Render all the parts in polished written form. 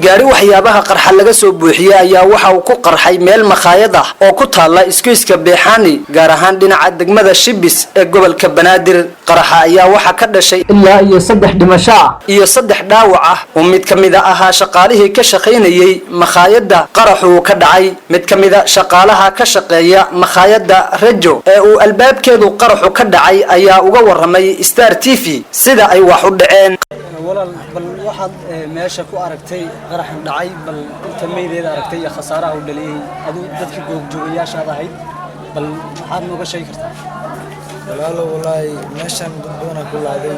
Gaari waxyaabaha qarxa laga soo buuxiyey ayaa waxa uu ku qarxay meel makhaayad ah oo ku taalla isgoyska Beexaani, gaar ahaan dhinaca degmada Shibis ee gobolka Banaadir. Qaraxa ayaa waxaa ka dhashay ilaa iyo saddex dhimasho ah iyo saddex dhaawac ah oo mid ka mida ahaa shaqaalihii ka shaqaynayey makhaayadda qaraxuu ka dhacay. Mid ka mida shaqaalaha ka shaqeeya makhaayadda Rajo ee uu albaabkeedu qaraxu ka dhacay ayaa uga waramay Star TV sida ay wax u dhaceen. Walaal, bal waxaad meesha ku aragtay qaraxan dhacay, bal inta meydeeda aragtay iyo khasaaraha uu dhaliyey, aduu dadkii goobjoogayaashaad ahayd, bal maxaad nooga sheegi kartaa? Walaalo, walaahi meeshan dad badanaa ku lacday.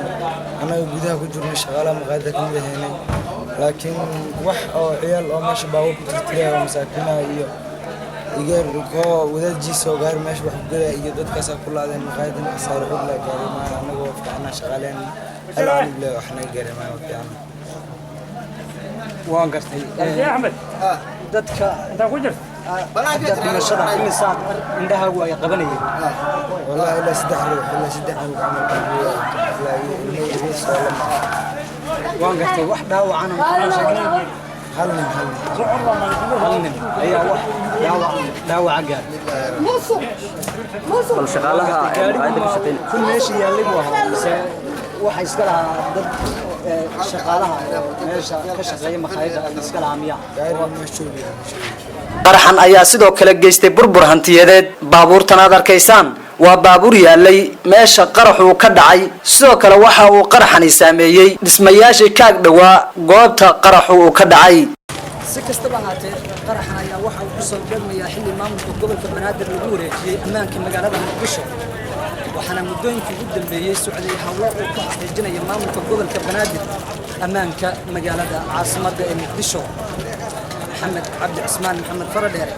Annaga gudaha ku jirnay, shaqaalaha maqaayadda ka mid ahaynay, laakiin wax oo ciyaal oo meesha baabuur ku tirtiraya oo masaakiinaha iyo igaar koo wadaadjiisa oo gaari meesha wax ku gadaya iyo dadkaasaa ku laadeen. Maqaayadan khasaare xog laa gaaray maaha. Annaga waa fiicnaa, shaqaaleen hal canug leh wax naga gaaray maaha, waa fiicnaa. Waan gartay. Axmed. Dadka intaa ku jirta. Hadda dhimashada imisaad indhahaagu ay qabanayeen? Wallaahi ilaa saddex ruux, ilaa saddex canug camal ilaa iyo ilmo yariis oo lama. Waan gartay. Wax dhaawacana maxaa noo sheegay? Hal nin, hal nin. Hal nin ayaa wax dhaawaca gaaray. Bal shaqaalaha maqaayadda ka shaqeyn Kun meesha yaallay buu ahaa mise waxa iska lahaa dad shaqaalaha meesha ka shaqeeya makhaayadda iska lahaa miyaa? Gaariga meesha joogay. Qaraxan ayaa sidoo kale geystay burbur hantiyadeed. Baabuurtan aad arkaysaan waa baabuur yaalay meesha qaraxuu ka dhacay. Sidoo kale waxa uu qaraxani saameeyey dhismayaashii kaag dhowaa goobta qaraxu uu ka dhacay. Si kastaba ahaatee, qaraxan ayaa waxa uu kusoo beegmayaa xilli maamulka gobolka Banaadir lagu wareejiyey ammaanka magaalada Muqdisho, waxaana muddooyinkii ugu dambeeyey socday howlo uu ku xaqiijinaya maamulka gobolka Banaadir ammaanka magaalada caasimadda ee Muqdisho. Maxamed Cabdi Cismaan Maxamed Faradheere,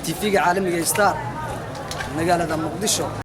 TV-ga caalamiga Star, magaalada Muqdisho.